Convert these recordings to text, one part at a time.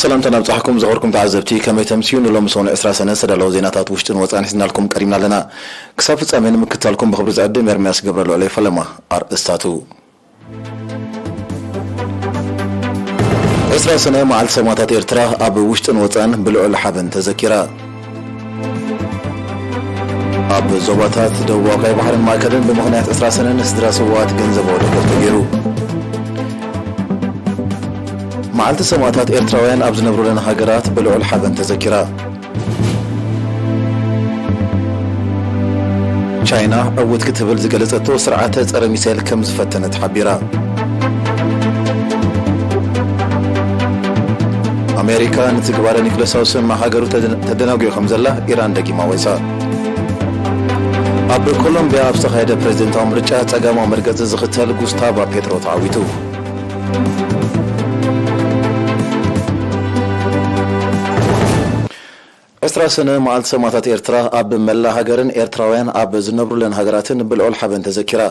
ሰላምታ ናብጻሕኩም ዘኸርኩም ተዓዘብቲ፣ ከመይ ተምስዩ? ንሎሚ ሰሙን ዕስራ ሰነ ዝተዳለወ ዜናታት ውሽጥን ወጻን ሒዝናልኩም ቀሪብና ኣለና። ክሳብ ፍጻሜ ንምክታልኩም ብኽብሪ ዝዕድም ኤርምያስ ገብረልዑል ፈለማ። ኣርእስታቱ። ዕስራ ሰነ መዓልቲ ሰማእታት ኤርትራ ኣብ ውሽጥን ወጻን ብልዑል ሓበን ተዘኪራ። ኣብ ዞባታት ደቡብ ቀይ ባሕርን ማእከልን ብምኽንያት ዕስራ ሰነ ንስድራ ስውኣት ገንዘባዊ ደገፍ ተገይሩ። መዓልቲ ሰማእታት ኤርትራውያን ኣብ ዝነብሩለን ሃገራት ብልዑል ሓበን ተዘኪራ። ቻይና ዕውት ክትብል ዝገለጸቶ ስርዓተ ጸረ ሚሳይል ከም ዝፈተነት ሓቢራ። ኣሜሪካ ንትግባረ ኒክለሳዊ ስምምዕ ሃገሩ ተደ-፣ ተደናጒዑ ከም ዘላ ኢራን ደጊማ ወይሳ። ኣብ ኮሎምቢያ ኣብ ዝተኻየደ ፕሬዝደንታዊ ምርጫ ጸጋማዊ መርገጺ ዝኽተል ጉስታቫ ፔትሮ ተዓዊቱ። ዕስራ ሰነ መዓልቲ ሰማእታት ኤርትራ ኣብ መላእ ሃገርን ኤርትራውያን ኣብ ዝነብሩለን ሃገራትን ብልዑል ሓበን ተዘኪራ።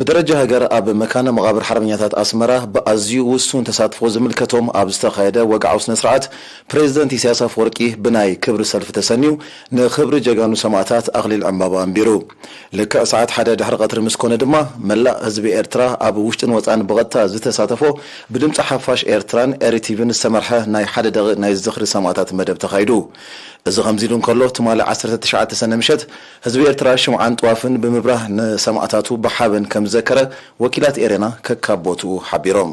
ብደረጃ ሃገር ኣብ መካነ መቓብር ሓርበኛታት ኣስመራ ብኣዝዩ ውሱን ተሳትፎ ዝምልከቶም ኣብ ዝተኻየደ ወግዓዊ ስነ ስርዓት፣ ፕሬዝደንት ኢሳያስ ኣፈወርቂ ብናይ ክብሪ ሰልፊ ተሰንዩ ንኽብሪ ጀጋኑ ሰማእታት ኣኽሊል ዕምባባ ኣንቢሩ። ልክዕ ሰዓት ሓደ ድሕሪ ቀትሪ ምስ ኮነ ድማ፣ መላእ ህዝቢ ኤርትራ ኣብ ውሽጥን ወጻን ብቐጥታ ዝተሳተፎ ብድምጺ ሓፋሽ ኤርትራን ኤሪ ቲቪን ዝተመርሐ ናይ ሓደ ደቂቕ ናይ ዝኽሪ ሰማእታት መደብ ተኻይዱ። እዚ ከምዚ ኢሉ እንከሎ፣ ትማሊ ዓሰርተ ትሽዓተ ሰነ ምሸት ህዝቢ ኤርትራ ሽምዓን ጥዋፍን ብምብራህ ንሰማእታቱ ብሓበን ከም ዝዘከረ ወኪላት ኤረና ከካብ ቦትኡ ሓቢሮም።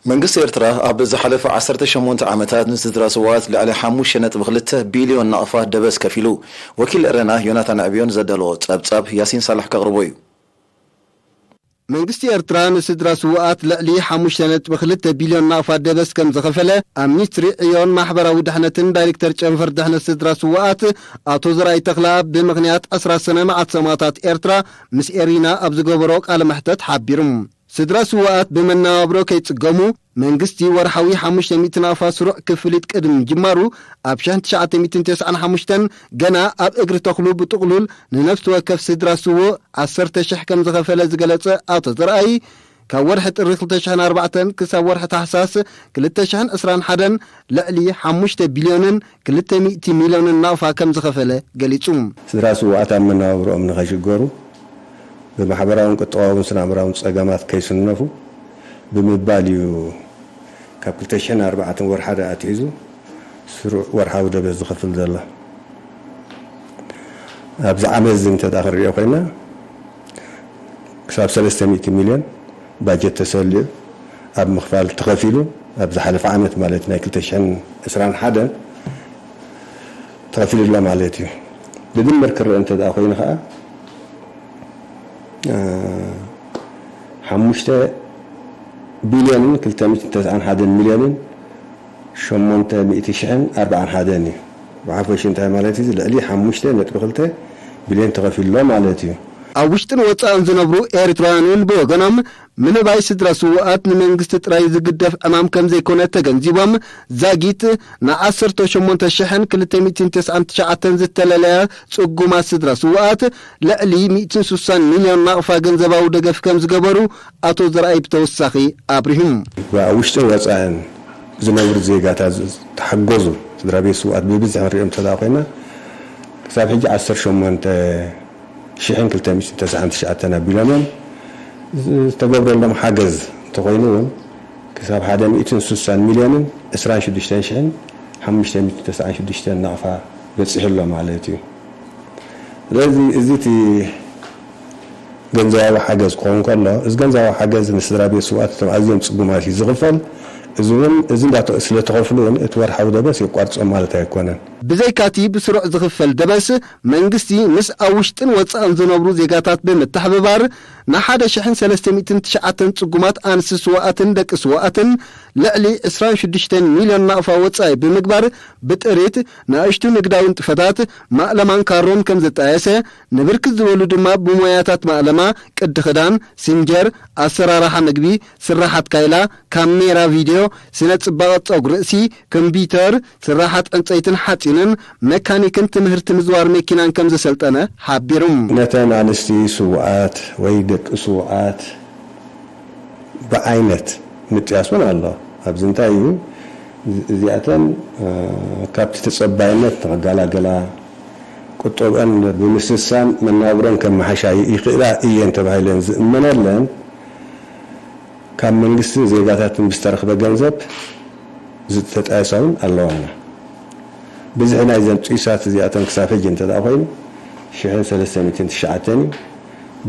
መንግስቲ ኤርትራ ኣብ ዝሓለፈ ዓሰርተ ሸሞንተ ዓመታት ንስድራ ስውኣት ልዕሊ ሓሙሽተ ነጥቢ ክልተ ቢልዮን ናቕፋ ደበስ ከፊሉ። ወኪል ኤረና ዮናታን ዕብዮን ዘዳለዎ ጸብጻብ ያሲን ሳላሕ ከቕርቦ እዩ። መንግስቲ ኤርትራ ንስድራ ስውኣት ልዕሊ ሓሙሽተ ነጥቢ ክልተ ቢልዮን ናቕፋ ደበስ ከም ዝኸፈለ ኣብ ሚኒስትሪ ዕዮን ማሕበራዊ ድሕነትን ዳይሬክተር ጨንፈር ድሕነት ስድራ ስውኣት ኣቶ ዘርኣይ ተኽለኣብ ብምኽንያት ዕስራ ሰነ መዓልቲ ሰማእታት ኤርትራ ምስ ኤሪና ኣብ ዝገበሮ ቃለ መሕተት ሓቢሩ። ስድራ ስውኣት ብመነባብሮ ከይጽገሙ መንግስቲ ወርሓዊ ሓሙሽተ ሚእቲ ናቕፋ ስሩዕ ክፍሊት ቅድሚ ምጅማሩ ኣብ ሽሕን ትሽዓተ ሚእትን ተስዓን ሓሙሽተን ገና ኣብ እግሪ ተኽሉ ብጥቕሉል ንነፍሲ ወከፍ ስድራ ስዉእ ዓሰርተ ሽሕ ከም ዝኸፈለ ዝገለጸ ኣቶ ዘርኣይ፣ ካብ ወርሒ ጥሪ ክልተ ሽሕን ኣርባዕተን ክሳብ ወርሒ ታሕሳስ ክልተ ሽሕን ዕስራን ሓደን ልዕሊ ሓሙሽተ ቢልዮንን ክልተ ሚእቲ ሚልዮንን ናቕፋ ከም ዝኸፈለ ገሊጹ። ስድራ ስውኣት ኣብ መነባብሮኦም ንኸይሽገሩ ብማሕበራውን ቁጠባውን ስነ ኣእምራውን ጸገማት ከይስነፉ ብምባል እዩ ካብ ክልተ ሽሕን ኣርባዕተን ወርሓ ደኣ ኣትሒዙ ስሩዕ ወርሓዊ ደበስ ዝኸፍል ዘሎ። ኣብዚ ዓመት እዚ እንተ ደኣ ክንሪኦ ኮይና ክሳብ ሰለስተ ሚእቲ ሚልዮን ባጀት ተሰልዩ ኣብ ምኽፋል ተኸፊሉ። ኣብ ዝሓለፈ ዓመት ማለት ናይ ክልተ ሽሕን ዕስራን ሓደን ተኸፊሉ ኣሎ ማለት እዩ። ብድምር ክረአ እንተ ደኣ ኮይኑ ኸዓ፣ እ፣ ሓሙሽተ ቢልዮንን ክልተ ሚእትን ተስዓን ሓደን ሚልዮንን ሸሞንተ ሚእቲ ሽሕን ኣርባዓን ሓደን እዩ። ብሓፈሽ እንታይ ማለት እዩ? ልዕሊ ሓሙሽተ ነጥቢ ክልተ ቢልዮን ተኸፊሉ ኣሎ ማለት እዩ። ኣብ ውሽጥን ወጻእን ዝነብሩ ኤርትራውያን እውን ብወገኖም፣ ምንባይ ስድራ ስውኣት ንመንግስቲ ጥራይ ዝግደፍ ዕማም ከም ዘይኮነ ተገንዚቦም፣ ዛጊት ንዓሰርተ ሸሞንተ ሽሕን ክልተ ሚእትን ተስዓን ትሽዓተን ዝተለለያ ጽጉማት ስድራ ስውኣት ልዕሊ ሚእትን ስሳን ሚልዮን ናቕፋ ገንዘባዊ ደገፍ ከም ዝገበሩ ኣቶ ዘርኣይ ብተወሳኺ ኣብሪሁ። ኣብ ውሽጥን ወጻእን ዝነብሩ ዜጋታት ዝተሓገዙ ስድራ ቤት ስውኣት ብብዝሒ ንሪኦም እንተ ደኣ ኮይና፣ ክሳብ ሕጂ ዓሰርተ ሸሞንተ ሽሕን ክልተ ሚእትን ተስዓን ትሽዓተን ኣቢሎም እዮም። ዝተገብረሎም ሓገዝ እንተኾይኑ እውን፣ ክሳብ ሓደ ሚእትን ስሳን ሚልዮንን ዕስራን ሽዱሽተን ሽሕን ሓሙሽተ ሚእትን ተስዓን ሽዱሽተን ናቕፋ በጺሑ ኣሎ ማለት እዩ። ስለዚ፣ እዚ እቲ ገንዘባዊ ሓገዝ ክኸውን ከሎ፣ እዚ ገንዘባዊ ሓገዝ ንስድራ ቤት ስውኣት እቶም ኣዝዮም ጽጉማት እዩ ዝኽፈል። እዚ እውን፣ እዚ እንዳተ-፣ ስለ ተኸፍሉ እውን እቲ ወርሓዊ ደበስ የቋርጾም ማለት ኣይኮነን። ብዘይካቲ ብስሩዕ ዝኽፈል ደበስ፣ መንግስቲ ምስ ኣብ ውሽጥን ወጻእን ዝነብሩ ዜጋታት ብምትሕብባር፣ ንሓደ ሽሕን ሰለስተ ሚእትን ትሽዓተን ጽጉማት ኣንስቲ ስውኣትን ደቂ ስውኣትን ልዕሊ ዕስራን ሽዱሽተን ሚልዮን ናቕፋ ወጻኢ ብምግባር፣ ብጥሪት፣ ንኣሽቱ ንግዳዊ ንጥፈታት፣ ማእለማን ካሮን ከም ዘጣየሰ፣ ንብርክት ዝበሉ ድማ ብሞያታት ማእለማ፣ ቅዲ ክዳን፣ ሲንጀር፣ ኣሰራርሓ ምግቢ፣ ስራሓት ካይላ፣ ካሜራ ቪድዮ፣ ስነ ጽባቐ ጸጉሪ ርእሲ፣ ኮምፒውተር፣ ስራሓት ዕንጸይትን ሓጺን ን መካኒክን ትምህርቲ ምዝዋር መኪናን ከም ዘሰልጠነ ሓቢሩ። ነተን ኣንስቲ ስውኣት ወይ ደቂ ስውኣት ብዓይነት ምጥያስ እውን ኣሎ። ኣብዚ እንታይ እዩ? እዚ- እዚኣተን እ፣ ካብቲ ተጸባይነት ንኽገላገላ፣ ቁጠብአን ብምስሳን መናብሮን ከመሓሻ ይኽእላ እየን ተባሂለን ዝእመነለን ካብ መንግስትን ዜጋታትን ብዝተረኽበ ገንዘብ ዝተጣየሳ እውን ኣለዋና። ብዝሒ ናይዘን ጥዩሳት እዚኣተን ክሳብ ሕጂ እንተ ደኣ ኮይኑ ሽሕን ሰለስተ ሚእትን ትሽዓተን እዩ።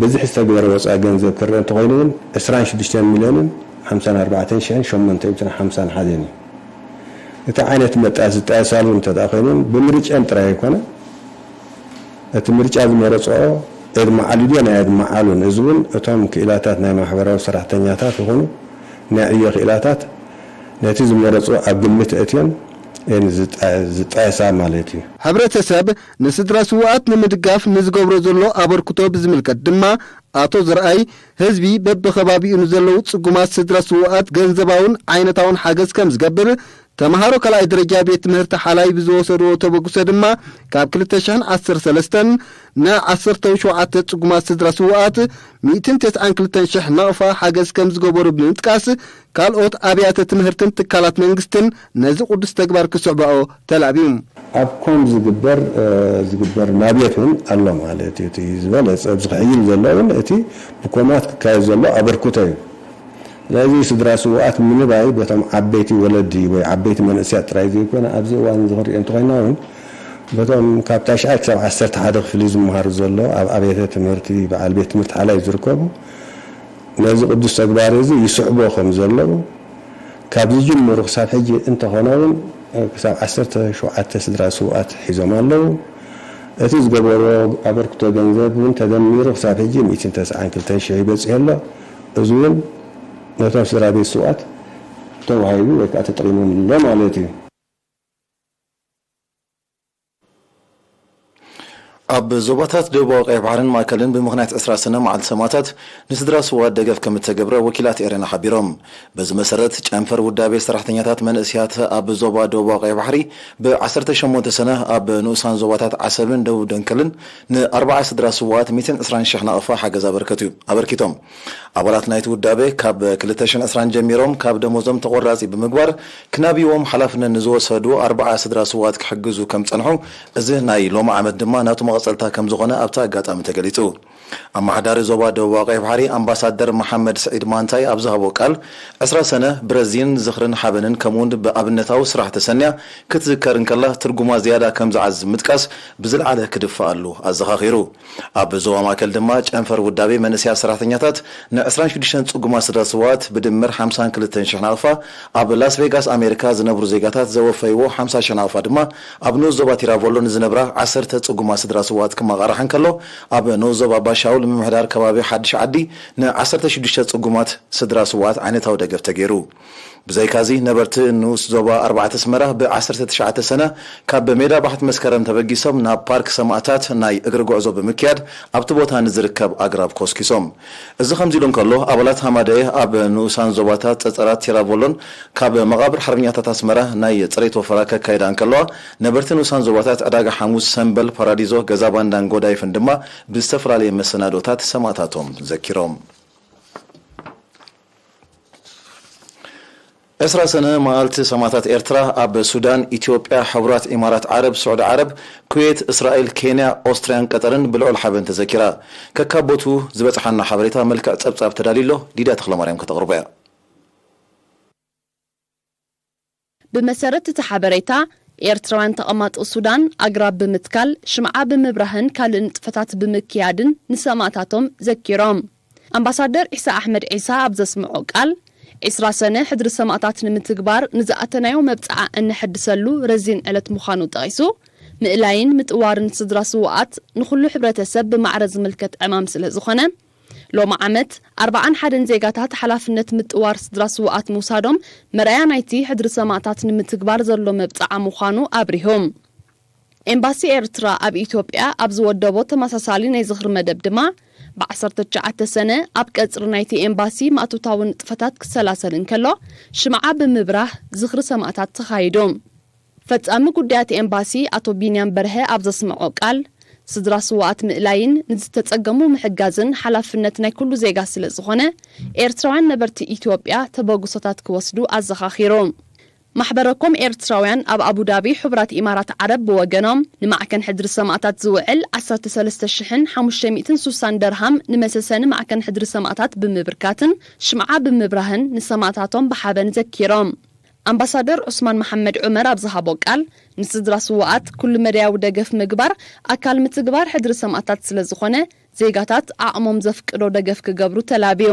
ብዝሒ ዝተግበረ ወፃኢ ገንዘብ ክረአ እንተኾይኑ እውን ዕስራን ሽዱሽተን ሚልዮንን ሓምሳን ኣርባዕተን ሽሕን ሸሞንተ ሚእትን ሓምሳን ሓደን እዩ። እቲ ዓይነት መጣየሲ ዝጣየሳሉ እንተ ደኣ ኮይኑ እውን ብምርጫን ጥራይ ኣይኮነ፣ እቲ ምርጫ ዝመረፅኦ የድመዓሉ ድዮ ናይ ኣድመዓሉን፣ እዚ እውን እቶም ክኢላታት ናይ ማሕበራዊ ሰራሕተኛታት ይኹኑ ናይ ዕዮ ክኢላታት ነቲ ዝመረፅኦ ኣብ ግምት ኣእትዮም እየን ዝጣ- ዝጣየሳ ማለት እዩ። ሕብረተሰብ ንስድራ ስውኣት ንምድጋፍ ንዝገብሮ ዘሎ ኣበርክቶ ብዝምልከት ድማ ኣቶ ዘርኣይ፣ ህዝቢ በብኸባቢኡ ንዘለዉ ጽጉማት ስድራ ስውኣት ገንዘባውን ዓይነታውን ሓገዝ ከም ዝገብር፣ ተምሃሮ ካልኣይ ደረጃ ቤት ትምህርቲ ሓላይ ብዝወሰድዎ ተበግሶ ድማ ካብ ክልተ ሽሕን ዓሰርተ ሰለስተን ን ዓሰርተ ሸውዓተ ጽጉማት ስድራ ስውኣት ሚእትን ተስዓን ክልተን ሽሕ ናቕፋ ሓገዝ ከም ዝገበሩ ብምጥቃስ፣ ካልኦት ኣብያተ ትምህርትን ትካላት መንግስትን ነዚ ቅዱስ ተግባር ክስዕባኦ ተላብዩ። ኣብ ኮም ዝግበር እ፣ ዝግበር ናብየት እውን ኣሎ ማለት እዩ። እቲ ዝበለጸ ኣብዚ ክሕይል ዘሎ እውን እቲ ብኮማት ክካየድ ዘሎ ኣበርክቶ እዩ። ስለዚ ስድራ ስውኣት ምንባይ በቶም ዓበይቲ ወለዲ ወይ ዓበይቲ መንእሰያት ጥራይ ዘይኮነ ኣብዚ እዋን እዚ ክንሪኦ እንተኾይና እውን በቶም ካብ ታሽዓይ ክሳብ ዓሰርተ ሓደ ክፍሊ ዝመሃሩ ዘሎ ኣብ ኣብያተ ትምህርቲ በዓል ቤት ትምህርቲ ሓላይ ዝርከቡ ነዚ ቅዱስ ተግባር እዚ ይስዕቦ ከም ዘለዉ ካብ ዝጅምሩ ክሳብ ሕጂ እንተኾነ እውን ክሳብ ዓሰርተ ሸውዓተ ስድራ ስውኣት ሒዞም ኣለዉ። እቲ ዝገበርዎ ኣበርክቶ ገንዘብ እውን ተደሚሩ ክሳብ ሕጂ ሚእትን ተስዓን ክልተን ሽሕ ይበፅሕ ኣሎ። እዚ እውን ነቶም ስድራ ቤት ስውኣት ተዋሂቡ ወይ ከዓ ተጠቒሞም ኣሎ ማለት እዩ። ኣብ ዞባታት ደቡባዊ ቀይሕ ባሕርን ማእከልን ብምኽንያት ዕስራ ሰነ መዓልቲ ሰማእታት ንስድራ ስውኣት ደገፍ ከም እተገብረ ወኪላት ኤረና ሓቢሮም። በዚ መሰረት ጨንፈር ውዳቤ ሰራሕተኛታት መንእሰያት ኣብ ዞባ ደቡባዊ ቀይሕ ባሕሪ ብ ዓሰርተ ሸሞንተ ሰነ ኣብ ንኡሳን ዞባታት ዓሰብን ደቡብ ደንከልን ንኣርብዓ ስድራ ስውኣት ሚእትን ዕስራን ሽሕ ናቕፋ ሓገዝ ኣበርከቱ ኣበርኪቶም። ኣባላት ናይቲ ውዳቤ ካብ ክልተ ሽሕን ዕስራን ጀሚሮም ካብ ደሞዞም ተቖራጺ ብምግባር ክናብይዎም ሓላፍነት ንዝወሰዱ ኣርብዓ ስድራ ስውኣት ክሕግዙ ከም ጸንሑ፣ እዚ ናይ ሎሚ ዓመት ድማ ናቱ መቐጸልታ ከም ዝኾነ ኣብቲ ኣጋጣሚ ተገሊጹ። ኣመሓዳሪ ዞባ ደቡባዊ ቀይሕ ባሕሪ ኣምባሳደር መሓመድ ስዒድ ማንታይ ኣብ ዝሃቦ ቃል፣ ዕስራ ሰነ ብረዚን ዝኽርን ሓበንን ከምኡውን ብኣብነታዊ ስራሕ ተሰንያ ክትዝከር እንከላ ትርጉማ ዝያዳ ከም ዝዓዝ ብምጥቃስ ብዝለዓለ ክድፈኣሉ ኣዘኻኺሩ። ኣብ ዞባ ማእከል ድማ ጨንፈር ውዳቤ መንእሰያት ሰራሕተኛታት ን ዕስራን ሽዱሽተን ጽጉማት ስድራ ስውኣት ብድምር ሓምሳን ክልተን ሽሕ ናቕፋ፣ ኣብ ላስ ቬጋስ ኣሜሪካ ዝነብሩ ዜጋታት ዘወፈይዎ ሓምሳ ሽሕ ናቕፋ ድማ ኣብ ንኡስ ዞባ ቲራቮሎ ንዝነብራ ዓሰርተ ጽጉማት ስድራ ስውኣት ክመቓራሕ እንከሎ፣ ኣብ ንኡስ ዞባ ባሻውል ምምሕዳር ከባቢ ሓድሽ ዓዲ ን ዓሰርተ ሽዱሽተ ጽጉማት ስድራ ስውኣት ዓይነታዊ ደገፍ ተገይሩ። ብዘይካዚ ነበርቲ ንኡስ ዞባ ኣርባዕተ ኣስመራ ብ ዓሰርተ ትሽዓተ ሰነ ካብ ሜዳ ባሕቲ መስከረም ተበጊሶም ናብ ፓርክ ሰማእታት ናይ እግሪ ጉዕዞ ብምክያድ ኣብቲ ቦታ ንዝርከብ ኣግራብ ኮስኪሶም። እዚ ከምዚ ኢሉ እንከሎ ኣባላት ሃማደኤ ኣብ ንኡሳን ዞባታት ጸጸራት ቲራቮሎን ካብ መቓብር ሓርበኛታት ኣስመራ ናይ ጽሬት ወፈራ ከካይዳ እንከለዋ ነበርቲ ንኡሳን ዞባታት ዕዳጋ ሓሙስ ሰምበል ፓራዲዞ ገዛ ባንዳን ጎዳይፍን ድማ ብዝተፈላለየ መሰናዶታት ሰማእታቶም ዘኪሮም። ዕስራ ሰነ መዓልቲ ሰማእታት ኤርትራ ኣብ ሱዳን፣ ኢትዮጵያ፣ ሕቡራት ኢማራት ዓረብ፣ ስዑዲ ዓረብ፣ ኩዌት፣ እስራኤል፣ ኬንያ፣ ኦስትርያን ቀጠርን ብልዑል ሓበን ተዘኪራ። ከካብ ቦቱ ዝበጽሓና ሓበሬታ መልክዕ ጸብጻብ ተዳልዩ ኣሎ። ሊድያ ተኽለማርያም ከተቕርቦ እያ። ብመሰረት እቲ ሓበሬታ፣ ኤርትራውያን ተቐማጦ ሱዳን ኣግራብ ብምትካል፣ ሽምዓ ብምብራህን ካልእ ንጥፈታት ብምክያድን ንሰማእታቶም ዘኪሮም። ኣምባሳደር ዒሳ ኣሕመድ ዒሳ ኣብ ዘስምዖ ቃል፣ ዕስራ ሰነ ሕድሪ ሰማእታት ንምትግባር ንዝኣተናዮ መብጽዓ እነሐድሰሉ ረዚን ዕለት ምዃኑ ጠቒሱ፣ ምእላይን ምጥዋርን ስድራ ስውኣት ንኹሉ ሕብረተሰብ ብማዕረ ዝምልከት ዕማም ስለ ዝኾነ፣ ሎሚ ዓመት ኣርብዓን ሓደን ዜጋታት ሓላፍነት ምጥዋር ስድራ ስውኣት ምውሳዶም መርኣያ ናይቲ ሕድሪ ሰማእታት ንምትግባር ዘሎ መብጽዓ ምዃኑ ኣብሪሆም። ኤምባሲ ኤርትራ ኣብ ኢትዮጵያ ኣብ ዝወደቦ ተመሳሳሊ ናይ ዝኽሪ መደብ ድማ፣ ብ ዓሰርተ ትሽዓተ ሰነ ኣብ ቀጽሪ ናይቲ ኤምባሲ ማእቶታዊ ንጥፈታት ክሰላሰል እንከሎ፣ ሽምዓ ብምብራህ ዝኽሪ ሰማእታት ተኻይዱ። ፈጻሚ ጉዳያት ኤምባሲ ኣቶ ቢንያም በርሀ ኣብ ዘስምዖ ቃል፣ ስድራ ስውኣት ምእላይን ንዝተጸገሙ ምሕጋዝን ሓላፍነት ናይ ኩሉ ዜጋ ስለ ዝኾነ፣ ኤርትራውያን ነበርቲ ኢትዮጵያ ተበግሶታት ክወስዱ ኣዘኻኺሩ። ማሕበረኮም ኤርትራውያን ኣብ ኣቡዳቢ ሕቡራት ኢማራት ዓረብ ብወገኖም፣ ንማዕከን ሕድሪ ሰማእታት ዝውዕል ዓሰርተ ሰለስተ ሽሕን ሓሙሽተ ሚእትን ሱሳን ደርሃም ንመሰሰኒ ማዕከን ሕድሪ ሰማእታት ብምብርካትን ሽምዓ ብምብራህን ንሰማእታቶም ብሓበን ዘኪሮም። ኣምባሳደር ዑስማን መሓመድ ዑመር ኣብ ዝሃቦ ቃል፣ ንስድራ ስውኣት ኩሉ መዳያዊ ደገፍ ምግባር ኣካል ምትግባር ሕድሪ ሰማእታት ስለ ዝኾነ፣ ዜጋታት ዓቕሞም ዘፍቅዶ ደገፍ ክገብሩ ተላብዩ።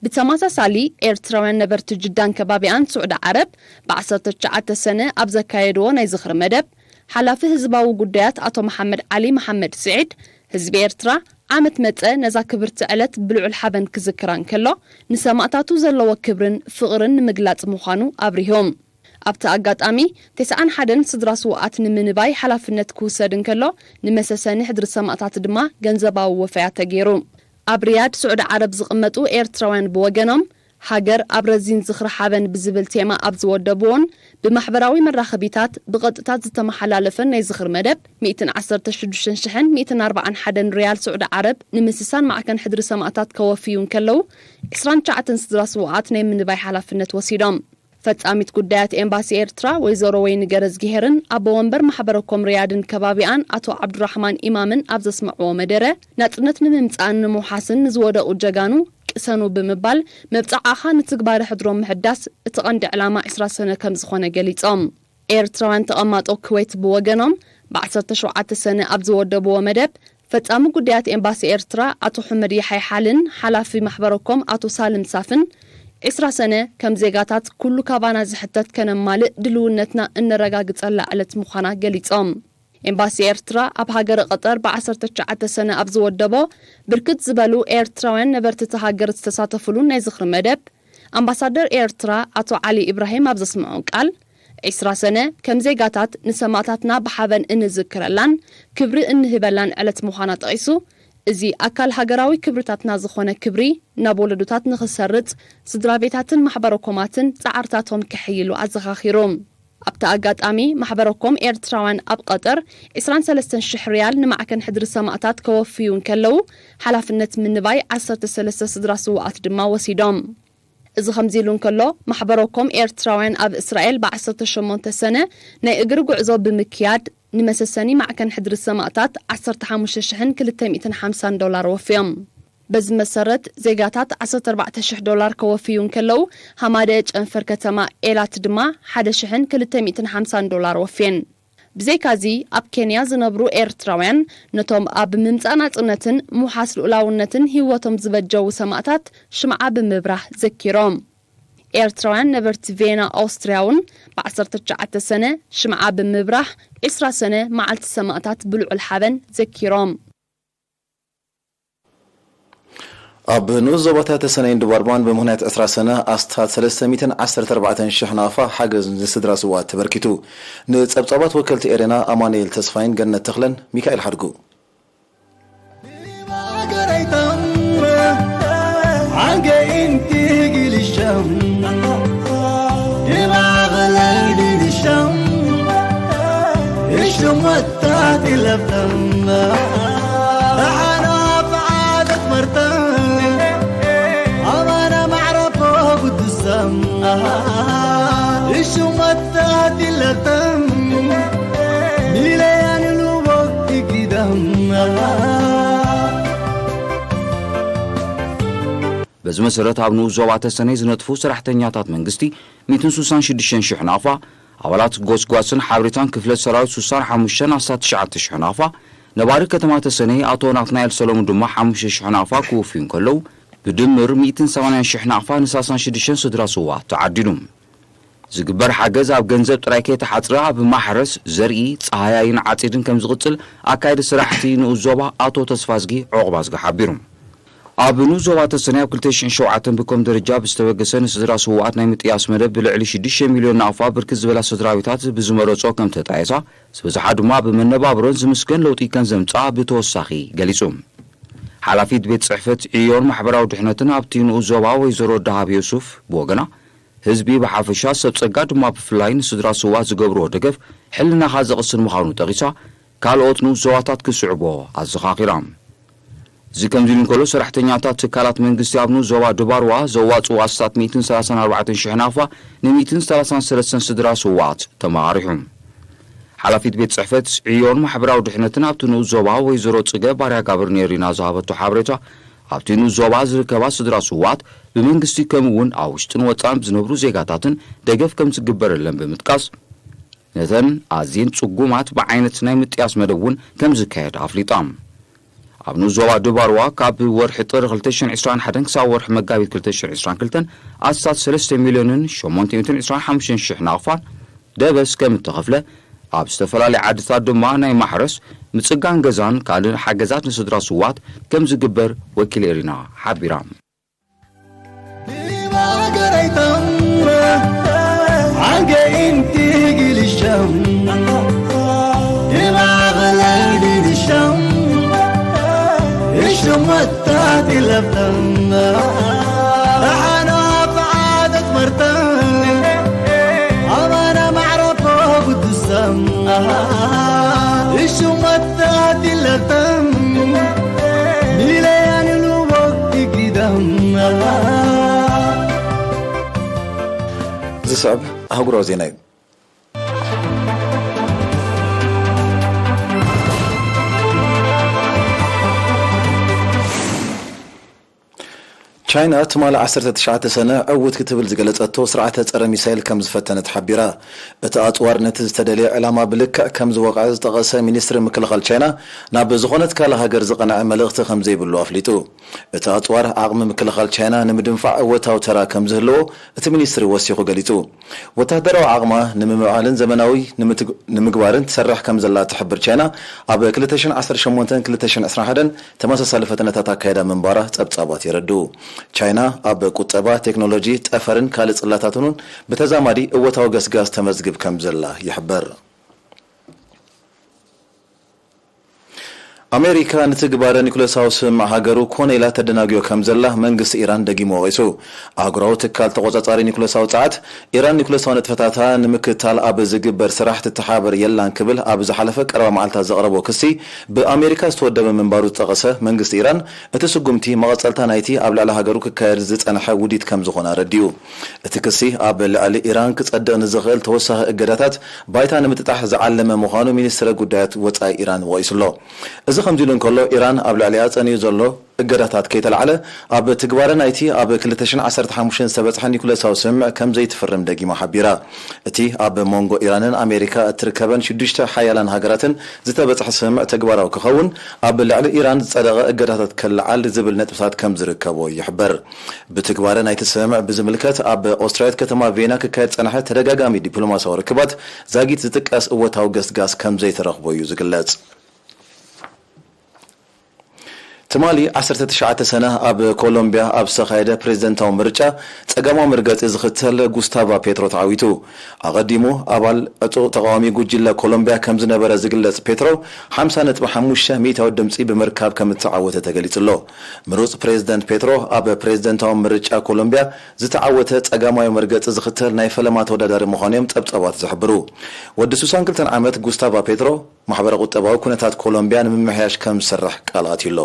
ብተመሳሳሊ፣ ኤርትራውያን ነበርቲ ጅዳን ከባቢኣን ስዑዲ ዓረብ ብዓሰርተ ትሽዓተ ሰነ ኣብ ዘካየድዎ ናይ ዝኽሪ መደብ፣ ሓላፊ ህዝባዊ ጉዳያት ኣቶ መሓመድ ዓሊ መሓመድ ስዒድ፣ ህዝቢ ኤርትራ ዓመት መጸ ነዛ ክብርቲ ዕለት ብልዑል ሓበን ክዝክራ እንከሎ፣ ንሰማእታቱ ዘለዎ ክብርን ፍቕርን ንምግላጽ ምዃኑ ኣብሪሆም። ኣብቲ ኣጋጣሚ፣ ተስዓን ሓደን ስድራ ስውኣት ንምንባይ ሓላፍነት ክውሰድ እንከሎ፣ ንመሰሰኒ ሕድሪ ሰማእታት ድማ ገንዘባዊ ወፈያ ተገይሩ። ኣብ ሪያድ ስዑዲ ዓረብ ዝቕመጡ ኤርትራውያን ብወገኖም፣ ሃገር ኣብ ረዚን ዝኽሪ ሓበን ብዝብል ቴማ ኣብ ዝወደብዎን ብማሕበራዊ መራኸቢታት ብቐጥታ ዝተመሓላለፈን ናይ ዝኽሪ መደብ፣ ሚእትን ዓሰርተ ሽዱሽተን ሽሕን ሚእትን ኣርባዓን ሓደን ሪያል ስዑዲ ዓረብ ንምስሳን ማዕከን ሕድሪ ሰማእታት ከወፍዩ እንከለዉ፣ ዕስራን ትሽዓተን ስድራ ስውኣት ናይ ምንባይ ሓላፍነት ወሲዶም። ፈጻሚት ጉዳያት ኤምባሲ ኤርትራ ወይዘሮ ወይኒ ገረዝጊሄርን ኣቦ ወንበር ማሕበረኮም ሪያድን ከባቢኣን ኣቶ ዓብዱራሕማን ኢማምን ኣብ ዘስምዕዎ መደረ፣ ናጽነት ንምምጻእን ንምውሓስን ንዝወደቑ ጀጋኑ ቅሰኑ ብምባል፣ መብጽዓኻ ንትግባረ ሕድሮም ምሕዳስ እቲ ቀንዲ ዕላማ ዕስራ ሰነ ከም ዝኾነ ገሊጾም። ኤርትራውያን ተቐማጦ ኩዌት ብወገኖም፣ ብዓሰርተ ሸውዓተ ሰነ ኣብ ዝወደብዎ መደብ፣ ፈጻሚ ጉዳያት ኤምባሲ ኤርትራ ኣቶ ሑመድ የሓይ ሓልን ሓላፊ ማሕበረኮም ኣቶ ሳልም ሳፍን፣ ዕስራ ሰነ ከም ዜጋታት ኩሉ ካባና ዝሕተት ከነማልእ ድልውነትና እነረጋግጸላ ዕለት ምዃና ገሊጾም። ኤምባሲ ኤርትራ ኣብ ሃገረ ቀጠር ብዓሰርተ ትሽዓተ ሰነ ኣብ ዝወደቦ፣ ብርክት ዝበሉ ኤርትራውያን ነበርቲ እታ ሃገር ዝተሳተፉሉ ናይ ዝኽሪ መደብ፣ ኣምባሳደር ኤርትራ ኣቶ ዓሊ ኢብራሂም ኣብ ዘስምዖ ቃል፣ ዕስራ ሰነ ከም ዜጋታት ንሰማእታትና ብሓበን እንዝክረላን ክብሪ እንህበላን ዕለት ምዃና ጠቒሱ፣ እዚ ኣካል ሃገራዊ ክብርታትና ዝኾነ ክብሪ ናብ ወለዶታት ንኽሰርጽ፣ ስድራ ቤታትን ማሕበረኮማትን ጻዕርታቶም ከሐይሉ ኣዘኻኺሩ። ኣብቲ ኣጋጣሚ፣ ማሕበረኮም ኤርትራውያን ኣብ ቀጠር ዕስራን ሰለስተን ሽሕ ሪያል ንማዕከን ሕድሪ ሰማእታት ከወፍዩ እንከለዉ፣ ሓላፍነት ምንባይ ዓሰርተ ሰለስተ ስድራ ስውኣት ድማ ወሲዶም። እዚ ከምዚ ኢሉ እንከሎ፣ ማሕበረኮም ኤርትራውያን ኣብ እስራኤል ብዓሰርተ ሸሞንተ ሰነ ናይ እግሪ ጉዕዞ ብምክያድ፣ ንመሰሰኒ ማዕከን ሕድሪ ሰማእታት ዓሰርተ ሓሙሽተ ሽሕን ክልተ ሚእትን ሓምሳን ዶላር ወፍዮም። በዚ መሰረት፣ ዜጋታት ዓሰርተ ኣርባዕተ ሽሕ ዶላር ከወፍዩ እንከለዉ፣ ሃማደኤ ጨንፈር ከተማ ኤላት ድማ ሓደ ሽሕን ክልተ ሚእትን ሓምሳን ዶላር ወፍየን። ብዘይካዚ፣ ኣብ ኬንያ ዝነብሩ ኤርትራውያን፣ ነቶም ኣብ ምምጻእ ናጽነትን ምውሓስ ልኡላውነትን ህይወቶም ዝበጀዉ ሰማእታት ሽምዓ ብምብራህ ዘኪሮም። ኤርትራውያን ነበርቲ ቬና ኣውስትርያ እውን ብዓሰርተ ትሽዓተ ሰነ ሽምዓ ብምብራህ ዕስራ ሰነ መዓልቲ ሰማእታት ብልዑል ሓበን ዘኪሮም። ኣብ ንኡስ ዞባታት ተሰነይን ድባርባን ብምኽንያት ዕስራ ሰነ ኣስታት ሰለስተ ሚእትን ዓሰርተ ኣርባዕተን ሽሕ ናቕፋ ሓገዝ ንስድራ ስውኣት ተበርኪቱ። ንጸብጻባት ወከልቲ ኤሬና ኣማኑኤል ተስፋይን ገነት ተኽለን ሚካኤል ሓድጉ። በዚ መሰረት፣ ኣብ ንኡስ ዞባ ተሰነይ ዝነጥፉ ሰራሕተኛታት መንግስቲ ሚእትን ሱሳን ሽዱሽተን ሽሕ ናቕፋ፣ ኣባላት ጎስጓስን ሓበሬታን ክፍለ ሰራዊት ሱሳን ሓሙሽተን ኣስታት ትሽዓተ ሽሕ ናቕፋ፣ ነባሪ ከተማ ተሰነይ ኣቶ ናትናኤል ሰሎሙን ድማ ሓሙሽተ ሽሕ ናቕፋ ክውፍዩ እንከለዉ፣ ብድምር ሚእትን ሰማንያን ሽሕ ናቕፋ ንሳሳን ሽዱሽተን ስድራ ስውኣት ተዓዲሉ። ዝግበር ሓገዝ ኣብ ገንዘብ ጥራይ ከይተሓጽረ፣ ኣብ ማሕረስ፣ ዘርኢ፣ ጻህያይን ዓጺድን ከም ዝቕጽል ኣካያዲ ስራሕቲ ንኡስ ዞባ ኣቶ ተስፋዝጊ ዑቕባዝጊ ሓቢሩ። ኣብ ንኡስ ዞባ ተሰነይ ኣብ ክልተ ሽሕን ሸውዓተን ብኮም ደረጃ ብዝተበገሰ ንስድራ ስውኣት ናይ ምጥያስ መደብ ብልዕሊ ሽዱሽተ ሚልዮን ናቕፋ ብርክት ዝበላ ስድራቤታት ብዝመረጾ ከም ተጣየሳ፣ ዝበዝሓ ድማ ብመነባብሮን ዝምስገን ለውጢ ከም ዘምጽኣ ብተወሳኺ ገሊጹ። ሓላፊት ቤት ጽሕፈት ዕዮን ማሕበራዊ ድሕነትን ኣብቲ ንኡስ ዞባ ወይዘሮ ደሃብ ዮሱፍ ብወገና፣ ህዝቢ ብሓፈሻ ሰብ ጸጋ ድማ ብፍላይ ንስድራ ስውኣት ዝገብርዎ ደገፍ ሕልናኻ ዘቕስን ምዃኑ ጠቒሳ፣ ካልኦት ንኡስ ዞባታት ክስዕቦ ኣዘኻኺራ። እዚ ከምዚ ኢሉ እንከሎ፣ ሰራሕተኛታት ትካላት መንግስቲ ኣብ ንኡስ ዞባ ድባርዋ ዘዋጽኡ ኣስታት ሚእትን ሰላሳን ኣርባዕተን ሽሕ ናቕፋ ን ሚእትን ሰላሳን ሰለስተን ስድራ ስውኣት ተመቓሪሑ። ሓላፊት ቤት ጽሕፈት ዕዮን ማሕበራዊ ድሕነትን ኣብቲ ንኡስ ዞባ ወይዘሮ ጽገ ባርያ ጋብር ኔሪና ዝሃበቶ ሓበሬታ፣ ኣብቲ ንኡስ ዞባ ዝርከባ ስድራ ስውኣት ብመንግስቲ ከምኡ እውን ኣብ ውሽጥን ወጻእን ብዝነብሩ ዜጋታትን ደገፍ ከም ዝግበረለን ብምጥቃስ፣ ነተን ኣዝየን ጽጉማት ብዓይነት ናይ ምጥያስ መደብ እውን ከም ዝካየድ ኣፍሊጣ። ኣብ ንኡስ ዞባ ድባርዋ ካብ ወርሒ ጥሪ ክልተ ሽሕን ዕስራን ሓደን ክሳብ ወርሒ መጋቢት ክልተ ሽሕን ዕስራን ክልተን ኣስታት ሰለስተ ሚልዮንን ሸሞንተ ሚእትን ዕስራን ሓሙሽተን ሽሕ ናቕፋን ደበስ ከም እተኸፍለ፣ ኣብ ዝተፈላለያ ዓድታት ድማ ናይ ማሕረስ፣ ምጽጋን ገዛን ካልእ ሓገዛት ንስድራ ስውኣት ከም ዝግበር ወኪል ኤሪና ሓቢራ። ዝስዕብ ኣህጉራዊ ዜና እዩ። ቻይና ትማሊ ዓሰርተ ትሽዓተ ሰነ ዕውት ክትብል ዝገለጸቶ ስርዓተ ጸረ ሚሳይል ከም ዝፈተነት ሓቢራ። እቲ ኣጽዋር ነቲ ዝተደልየ ዕላማ ብልክዕ ከም ዝወቕዐ ዝጠቐሰ ሚኒስትሪ ምክልኻል ቻይና፣ ናብ ዝኾነት ካልእ ሃገር ዝቐንዐ መልእኽቲ ከም ዘይብሉ ኣፍሊጡ። እቲ ኣጽዋር ዓቕሚ ምክልኻል ቻይና ንምድንፋዕ እወታዊ ተራ ከም ዝህልዎ እቲ ሚኒስትሪ ወሲኹ ገሊጹ። ወተሃደራዊ ዓቕማ ንምምዕባልን ዘመናዊ ንምትግ-፣ ንምግባርን ትሰርሕ ከም ዘላ ትሕብር ቻይና፣ ኣብ ክልተ ሽሕን ዓሰርተ ሸሞንተን ክልተ ሽሕን ዕስራን ሓደን ተመሳሳሊ ፈተነታት ኣካይዳ ምንባራ ጸብጻባት የረድኡ። ቻይና ኣብ ቁጠባ፣ ቴክኖሎጂ፣ ጠፈርን ካልእ ጽላታትን እውን ብተዛማዲ እወታዊ ገስጋስ ተመዝግብ ከም ዘላ ይሕበር። ኣሜሪካ ንትግባረ ኒኩለሳዊ ስምምዕ ሃገሩ ኮነ ኢላ ተደናጉዮ ከም ዘላ መንግስቲ ኢራን ደጊሙ ወቒሱ። ኣህጉራዊ ትካል ተቖጻጻሪ ኒኩለሳዊ ጸዓት፣ ኢራን ኒኩለሳዊ ንጥፈታታ ንምክትታል ኣብ ዝግበር ስራሕ ትተሓባበር የላን ክብል ኣብ ዝሓለፈ ቀረባ መዓልታት ዘቕረቦ ክሲ ብኣሜሪካ ዝተወደበ ምንባሩ ዝጠቐሰ መንግስቲ ኢራን፣ እቲ ስጉምቲ መቐጸልታ ናይቲ ኣብ ልዕሊ ሃገሩ ክካየድ ዝጸንሐ ውዲት ከም ዝኾነ ኣረዲኡ። እቲ ክሲ ኣብ ልዕሊ ኢራን ክጸድቕ ንዝኽእል ተወሳኺ እገዳታት ባይታ ንምጥጣሕ ዝዓለመ ምዃኑ ሚኒስትሪ ጉዳያት ወጻኢ ኢራን ወቒሱ'ሎ። እዚ ከምዚ ኢሉ እንከሎ፣ ኢራን ኣብ ልዕሊኣ ጸኒዩ ዘሎ እገዳታት ከይተላዕለ፣ ኣብ ትግባረ ናይቲ ኣብ ክልተ ሽሕን ዓሰርተ ሓሙሽተን ዝተበጽሐ ኒኩለሳዊ ስምምዕ ከም ዘይትፍርም ደጊማ ሓቢራ። እቲ ኣብ መንጎ ኢራንን ኣሜሪካ እትርከበን ሽዱሽተ ሓያላን ሃገራትን ዝተበጽሐ ስምምዕ ተግባራዊ ክኸውን፣ ኣብ ልዕሊ ኢራን ዝጸደቐ እገዳታት ከለዓል ዝብል ነጥብታት ከም ዝርከቦ ይሕበር። ብትግባረ ናይቲ ስምምዕ ብዝምልከት፣ ኣብ ኦስትርያዊት ከተማ ቬና ክካየድ ዝጸንሐ ተደጋጋሚ ዲፕሎማስያዊ ርክባት ዛጊት ዝጥቀስ እወታዊ ገስጋስ ከም ዘይተረኽቦ እዩ ዝግለጽ። ትማሊ ዓሰርተ ትሽዓተ ሰነ ኣብ ኮሎምብያ ኣብ ዝተኻየደ ፕሬዝደንታዊ ምርጫ ጸጋማዊ መርገጺ ዝኽተል ጉስታቫ ፔትሮ ተዓዊቱ። ኣቐዲሙ ኣባል ዕጡቕ ተቓዋሚ ጉጅለ ኮሎምብያ ከም ዝነበረ ዝግለጽ ፔትሮ፣ ሓምሳ ነጥቢ ሓሙሽተ ሚእታዊ ድምጺ ብምርካብ ከም እተዓወተ ተገሊጹ ኣሎ። ምሩጽ ፕሬዝደንት ፔትሮ ኣብ ፕሬዝደንታዊ ምርጫ ኮሎምብያ ዝተዓወተ ጸጋማዊ መርገጺ ዝኽተል ናይ ፈለማ ተወዳዳሪ ምዃኑ እዮም ጸብጻባት ዝሕብሩ። ወዲ ስሳን ክልተን ዓመት ጉስታቫ ፔትሮ፣ ማሕበረ ቁጠባዊ ኩነታት ኮሎምብያ ንምምሕያሽ ከም ዝሰርሕ ቃል ኣትዩ ኣሎ።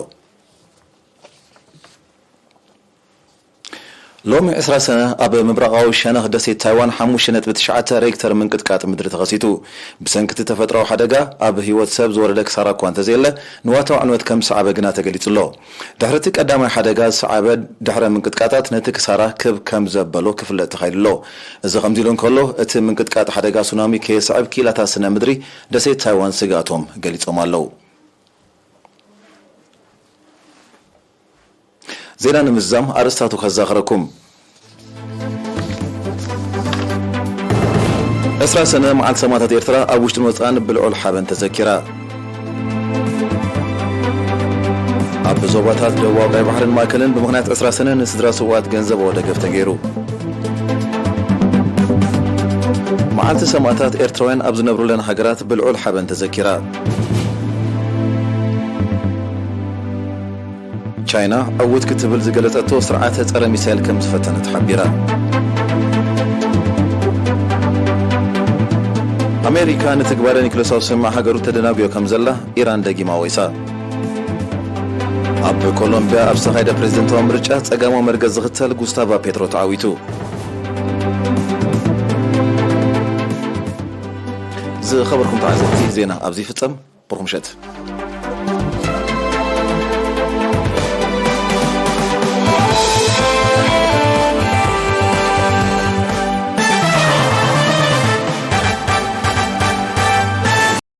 ሎሚ ዕስራ ሰነ ኣብ ምብራቓዊ ሸነኽ ደሴት ታይዋን ሓሙሽተ ነጥቢ ትሽዓተ ሬክተር ምንቅጥቃጥ ምድሪ ተኸሲቱ። ብሰንኪ እቲ ተፈጥሮኣዊ ሓደጋ ኣብ ህይወት ሰብ ዝወረደ ክሳራ እኳ እንተዘየለ፣ ንዋታዊ ዕንወት ከም ዝሰዓበ ግና ተገሊጹ ኣሎ። ድሕሪ እቲ ቀዳማይ ሓደጋ ዝሰዓበ ድሕረ ምንቅጥቃጣት ነቲ ክሳራ ክብ ከም ዘበሎ ክፍለጥ ተኻይሉ ኣሎ። እዚ ከምዚ ኢሉ እንከሎ፣ እቲ ምንቅጥቃጥ ሓደጋ ሱናሚ ከየስዕብ ክኢላታት ስነ ምድሪ ደሴት ታይዋን ስግኣቶም ገሊጾም ኣለዉ። ዜና ንምዝዛም ኣርእስታቱ ከዛኽረኩም። ዕስራ ሰነ መዓልቲ ሰማእታት ኤርትራ ኣብ ውሽጥን ወጻእን ብልዑል ሓበን ተዘኪራ። ኣብ ዞባታት ደቡባዊ ቀይ ባሕርን ማእከልን ብምኽንያት ዕስራ ሰነ ንስድራ ስውኣት ገንዘባዊ ደገፍ ተገይሩ። መዓልቲ ሰማእታት ኤርትራውያን ኣብ ዝነብሩለን ሃገራት ብልዑል ሓበን ተዘኪራ። ቻይና ዕውት ክትብል ዝገለጸቶ ስርዓተ ጸረ ሚሳይል ከም ዝፈተነት ሓቢራ። ኣሜሪካ ንትግባረ ኒክለሳዊ ስምምዕ ሃገሩ ተደናጉዮ ከም ዘላ ኢራን ደጊማ ወይሳ። ኣብ ኮሎምቢያ ኣብ ዝተኻየደ ፕሬዝደንታዊ ምርጫ ጸጋማዊ መርገጽ ዝኽተል ጉስታቫ ፔትሮ ተዓዊቱ። ዝኸበርኩም ተዓዘብቲ፣ ዜና ኣብዚ ይፍጸም። ብሩኽ ምሸት።